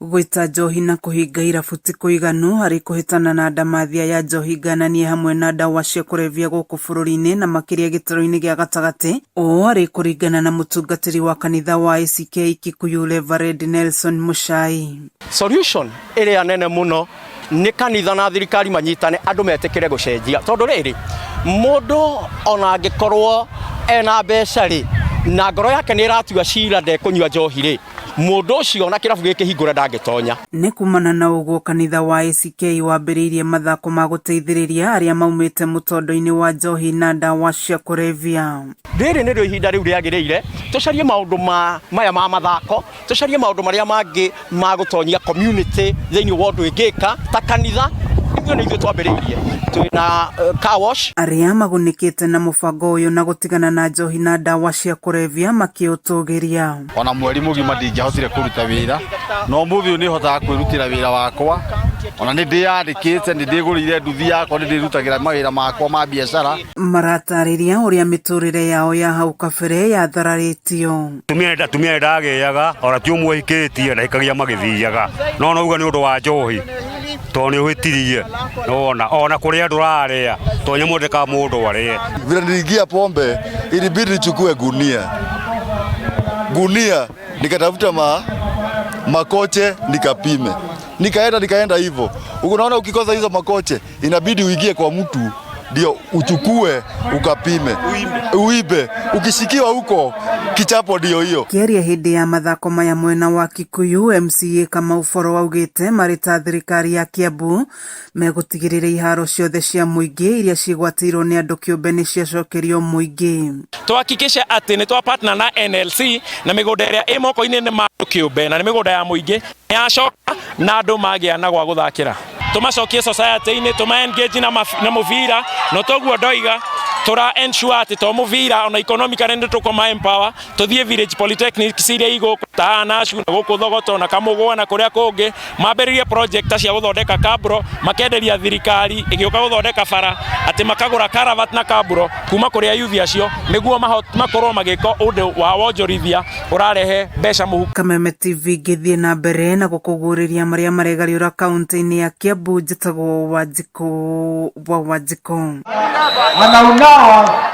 Gwĩta njohi na kũhinga irabu ti kũiganu harĩ kũhĩtana na ndamathia ya njohi ngananie hamwe na ndawa cia kũrebia gũkũ bũrũri-inĩ na makĩria gĩtarũ-inĩ gĩa gatagatĩ. Ũũ arĩ kũringana na mũtungatĩri wa kanitha wa ACK Kikuyu Reverend Nelson Muchai. Solution ĩrĩa nene mũno nĩ kanitha na thirikari manyitane andũ metĩkĩre gũcenjia tondũ rĩrĩ mũndũ ona angĩkorwo ena mbeca rĩ na ngoro yake nĩ ĩratua cira ndekũnyua njohi rĩ mũndũ ũcio na kĩrabu gĩkĩhingũra ndangĩtonya. Nĩ kumana na ũguo kanitha wa ACK wambĩrĩirie mathako ma gũteithĩrĩria arĩa maumĩte mũtondo-inĩ wa njohi na ndawa cia kũrebia. Rĩrĩ nĩrĩo ihinda rĩu rĩagĩrĩire tũcarie maũndũ ma maya ma mathako, tũcarie maũndũ marĩa mangĩ ma gũtonyia community thĩinĩ wa ũndũ ĩngĩka ta kanitha. Ithuĩ nĩ ithuĩ twambĩrĩirie twĩna car wash. Arĩa magunĩkĩte na mũbango ũyũ na gũtigana na njohi na ndawa cia kũrebia makĩũtũgĩria. Ona mweri mũgima ndingĩahotire kũruta wĩra, no ũmũthĩ ũyũ nĩ hotaga kwĩrutĩra wĩra wakwa. Ona nĩ ndĩyandĩkĩte, nĩ ndĩgũrĩire nduthi yakwa, nĩ ndĩrutagĩra mawĩra makwa ma biacara. Maratarĩria ũrĩa mĩtũrĩre yao ya hau kabere yathararĩtio. Atumia nĩ ndagĩaga ona ti ũmwe hikĩtie ndahikagia magĩthiaga no nauga nĩ ũndũ wa njohi tondũ nĩ ũhĩtirie nĩwona ona kũrĩa ndũrarĩa tondũ nyamũ ndĩkaga mũndũ arĩe. Vile niliingia pombe ilibidi nichukue gunia gunia, nikatafuta makoche nikapime, nikaenda nikaenda hivyo. Unaona, ukikosa hizo makoche inabidi uingie kwa mtu ndio uchukue ukapime uibe, ukishikiwa huko kichapo ndio hiyo. Kĩaria hĩndĩ ya mathako maya mwena wa Kikuyu, MCA Kamau Boro augĩte marĩ ta thirikari ya Kiambu megũtigĩrĩra iharo ciothe cia mũingĩ iria cigwatĩirwo nĩ andũ kĩũmbe nĩ ciacokerio mũingĩ. Tuhakikishe atĩ nĩ twa partner na NLC na mĩgũnda ĩrĩa ĩ moko-inĩ nĩ ma andũ kĩũmbe na nĩ mĩgũnda ya mũingĩ nĩ yacoka na andũ magĩa na gwa gũthakĩra. Tũmacokie society-inĩ, tũma engage na mũbira no toguo ndoiga tũra ensure atĩ to mũbira ona economically nĩ tũkũma empower tũthiĩ village polytechnics iria igũkũ ta Nashu na gũkũ Thogoto na Kamũgwa na kũrĩa kũngĩ mambĩrĩrie project ta cia gũthondeka kabro makenderia thirikari ĩgĩũka gũthondeka bara atĩ makagũra caravat na kabro kuma kũrĩa yuthi acio nĩguo makorwo magĩka ũndũ wa wonjorithia ũrarehe mbeca mũhuko. Kameme TV ngĩthiĩ na mbere na gũkũguũrĩria marĩa maregariũra kaunti-inĩ ya Kiambu. Njĩtagwo Wanjikũ wa Wanjikũ. Wanaunawa.